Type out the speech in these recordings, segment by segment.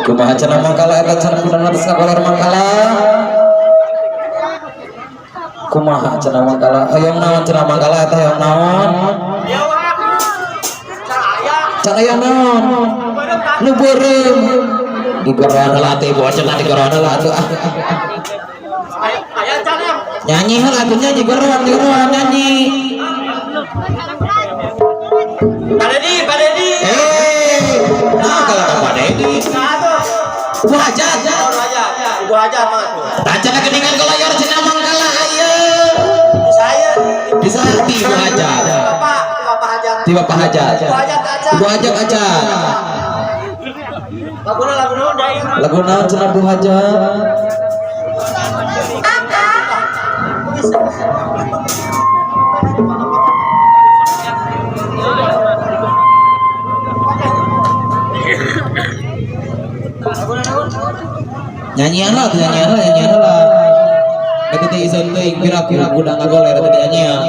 Kumaha cenah mangkala eta cenah kudu sakolar mangkala. Kumaha cenah mangkala hoyong naon cenah mangkala eta hoyong naon? Can aya naon? Nu beureum. Digoroan heula atuh ibu cenah digoroan heula atuh ah. Nyanyi heula atuh nyanyi goroan goroan nyanyi. Pak Dedi, Pak Dedi. Nah kalau ka Pak Dedi. Bu Hajat. Bu Hajat mah. Tacana geningan ke layar cenah mangkala ayo. Saya bisa di Bu Hajat. Bapak, Bapak Hajat. Di Bapak Hajat. Bu Hajat aja. Bu Hajat aja. Lagu naon Lagu naon cenah Bu Hajat? Nyanyian lah, nyanyian lah, nyanyian lah. Eta teh iseun teuing pira-pira gudang ngagoler eta teh nyanyian.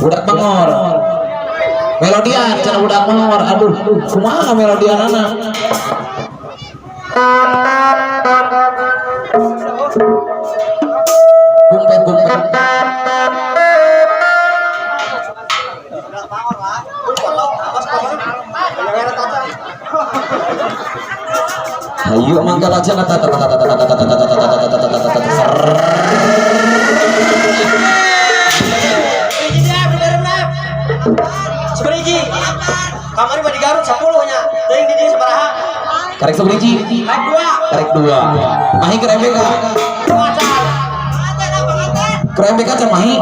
Budak bangor. Melodian cenah budak bangor. Aduh, kumaha melodianana? Gumpet gumpet. Ayo manggal aja Kamari mah di Garut 10 nya. Teuing di dieu sabaraha? Karek sabriji? Karek 2. Karek 2. Mahi keur MBK. Keur MBK can mahi.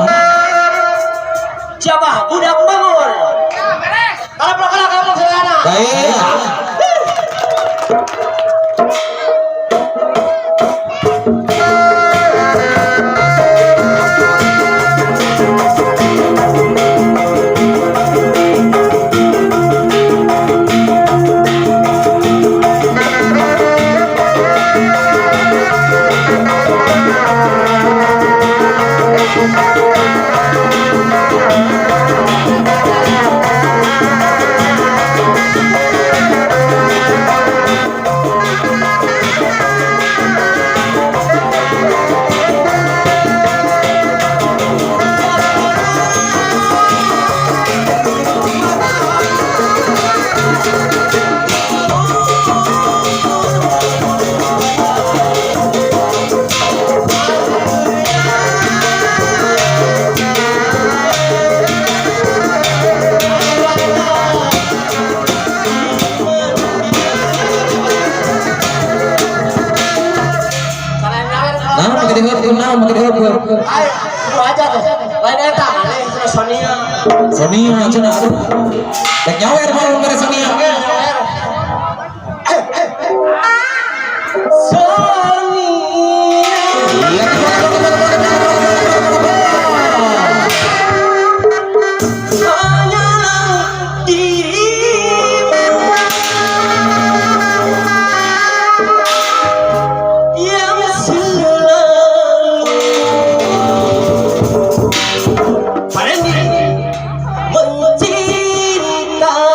Siapa? Budak bangun. Kalau kalau kalau sadayana. Baik. Nah, make diheurkeun, naon make diheurkeun. Ayo, kudu aja tuh. Lain eta, lain Sonia. Sonia cenah aduh. Rek nyawer bae mere Sonia. Sonia. Iya, Hanyalah dirimu yang selalu mencintai.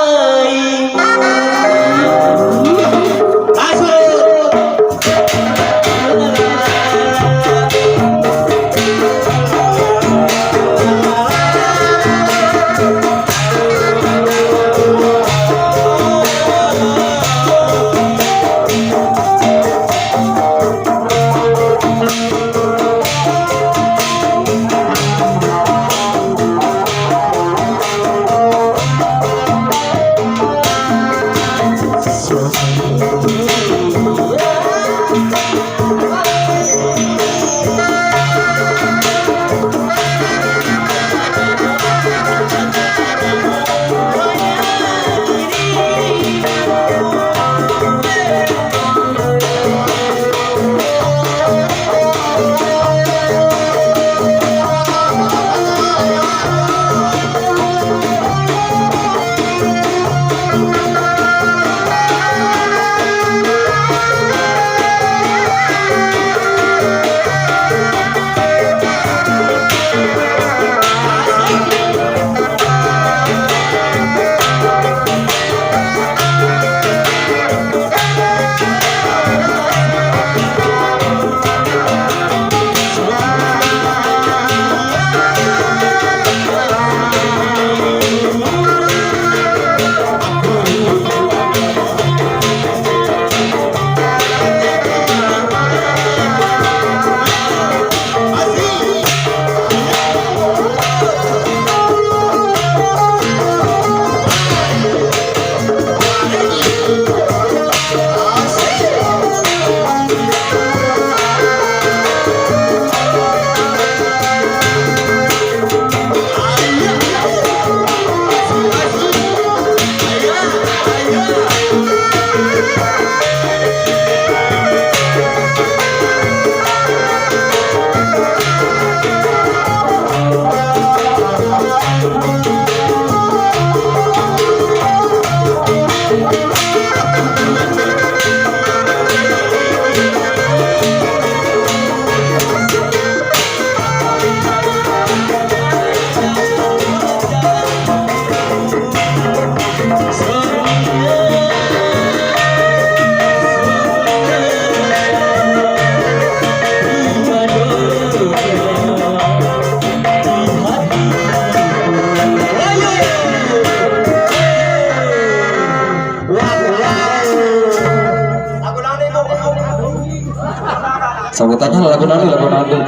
Sebutannya lagu naon, lagu naon.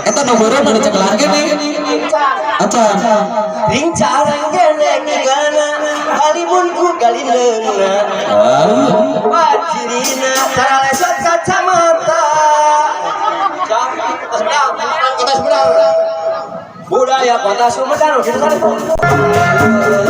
Eta nu beureum anu cekelan gini. Acan. Ringcarang gene gigana halimun ku galileuna. Ah. Wajirina tara lesot kacamata. Kota Sumedang. Budaya Kota Sumedang. Gitu kan.